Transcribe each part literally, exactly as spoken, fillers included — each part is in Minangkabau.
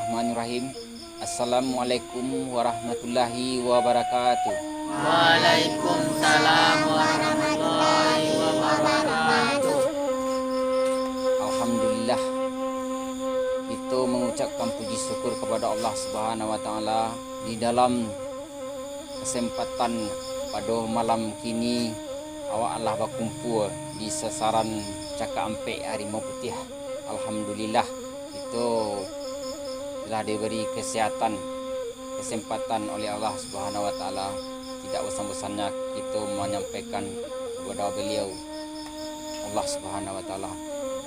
Bismillahirrahmanirrahim. Assalamualaikum warahmatullahi wabarakatuh. Waalaikumsalam warahmatullahi wabarakatuh. Alhamdulillah, kito mangucapkan puji syukur kapado Allah Subhanahu wa Ta'ala di dalam kasempatan pado malam kini, awak lah bakumpua di sasaran Cakak Ampek Harimau Putiah. Alhamdulillah, kito telah diberi kesehatan, kesempatan oleh Allah Subhanahu wa Ta'ala. Tidak bosan-bosannya kito manyampaikan kepada beliau, Allah Subhanahu wa Ta'ala,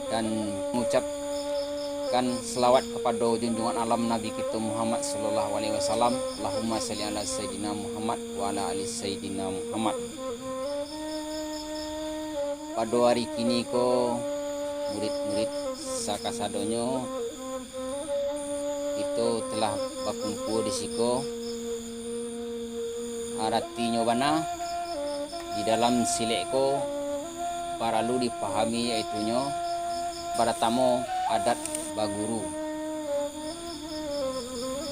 dan mengucapkan selawat kepada junjungan alam Nabi kita Muhammad sallallahu alaihi wasallam. Allahumma salli ala Sayyidina Muhammad wa ala ali Sayyidina Muhammad. Pado hari kini ko, murid-murid sakasadonyo, kito telah bakumpua di siko. Aratinyo bana, di dalam silek ko paralu dipahami, yaitunyo, paratamo, adat baguru.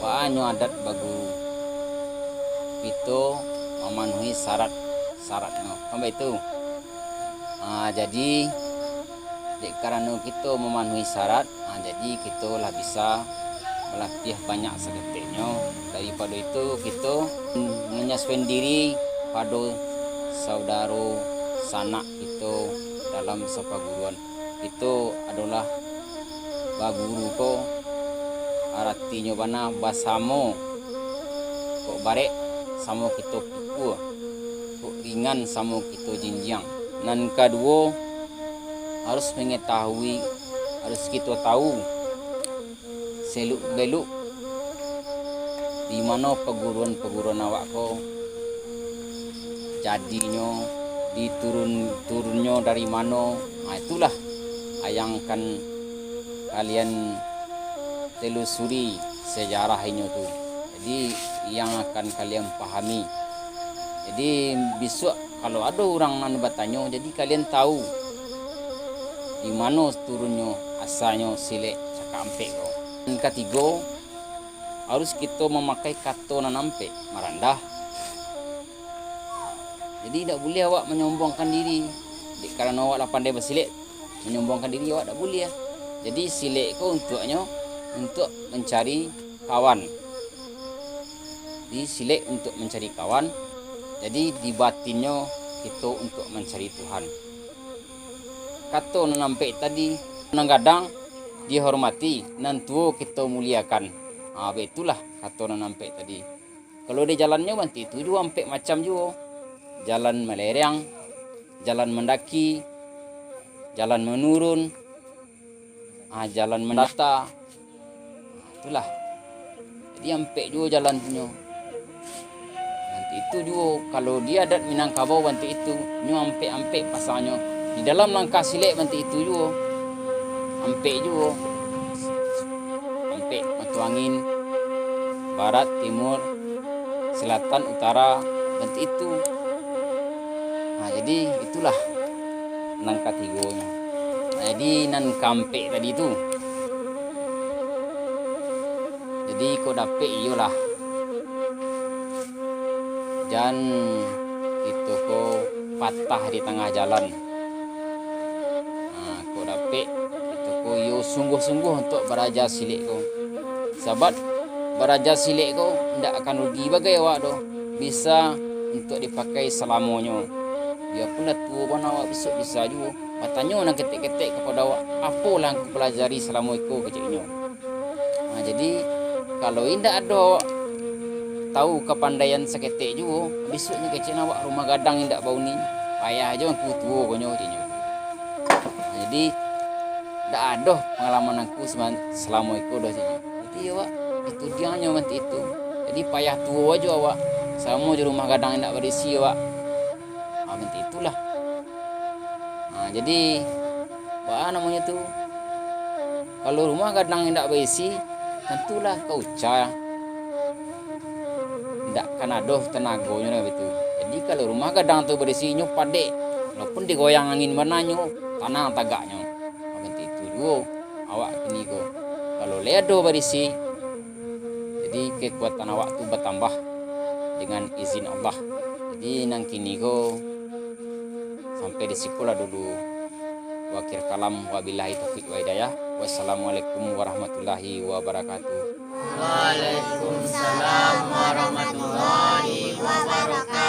Baa nyo adat baguru? Kito mamanuhi syarat-syaratnyo, kan baitu? Ah, jadi, dek karano kito mamanuhi syarat, ah, jadi kito lah bisa balatiah banyak saketeknyo. Daripado itu, kito manyasuaian diri pado saudaro sanak kito dalam sapaguruan. Kito adolah baguru ko, aratinyo bana basamo. Kok barek samo kito pikua, kok ringan samo kito jinjiang. Nan kaduo, harus mangatahui, harus kito tahu seluk-beluk di mano paguruan-paguruan awak ko jadinyo, diturun-turunnyo dari mano. Nah, itulah yang akan kalian telusuri sejarah inyo tu. Jadi, yang akan kalian pahami. Jadi, bisuak kalau ado urang nan batanyo, jadi kalian tahu di mano turunnyo, asanyo silek Cakak Ampek ko. Yang katigo, harus kito mamakai kato nan ampek, marandah. Jadi, indak buliah awak manyombongkan diri. Dek karano awak lah pandai basilek, manyombongkan diri awak indak buliah. Jadi, silek ko untuaknyo, untuak mancari kawan. Jadi, silek untuak mancari kawan. Jadi, di batinnyo kito untuak mancari Tuhan. Kato nan ampek tadi, nan gadang dihormati, nan tuo kito muliakan. Ha, baitulah kato nan ampek tadi. Kalau di jalannyo bantuak itu juo, ampek macam juo. Jalan malereang, jalan mandaki, jalan manurun, ah, jalan mandata. Itulah. Jadi ampek juo jalan tu nyo. Bantuak itu juo, kalau di adat Minangkabau bantuak itu, nyo ampek-ampek pasangnyo. Di dalam langkah silek bantuak itu juo. Ampek juo. Ampek matuangin, barat, timur, selatan, utara, bantuak itu. Nah, jadi itulah nan katigonyo. Nah, jadi nan kaampek tadi tu. Jadi, kok dapek iyolah. Jan kito ko patah di tangah jalan. Nah, kok dapek, kito ko iyo sungguah-sungguah untuak baraja silek ko. Sabab baraja silek ko indak akan rugi bagai awak doh. Bisa untuak dipakai salamonyo. Biapun lah tuo bana awak, bisuak bisa juo batanyo nan ketek-ketek kapado awak, "Apolah nan kau palajari salamo iko?" keceknyo. Nah, jadi, kalau indak ado tahu kapandaian saketek juo, bisuaknyo kecek awak rumah gadang indak bauni, payah jo angku tuo ko nyo, keceknyo. Nah, jadi, indak ado pangalaman angku sema-, salamo iko doh, keceknyo. Jadi, awak itu diangnyo bantuak itu. Jadi, payah tuo ajo awak, salamo jo rumah gadang indak barisi awak. Ha, bantuak itulah. Ha, jadi, baa namonyo tu, kalau rumah gadang indak baisi, tantulah ka uca. Indak kan ado tanagonyo lah gitu. Jadi, kalau rumah gadang tu barisi, inyo padek. Walaupun digoyang angin bana nyo, tanang tagaknyo. Ha, bantuak itu juo awak kini ko. Kalau lai ado barisi, Jadi kekuatan awak tu batambah dengan izin Allah. Jadi nan kini ko sampai di sikolah dulu. Akhir kalam, wabillahi taufiq wa hidayah. Wassalamualaikum warahmatullahi wabarakatuh. Waalaikumsalam warahmatullahi wabarakatuh.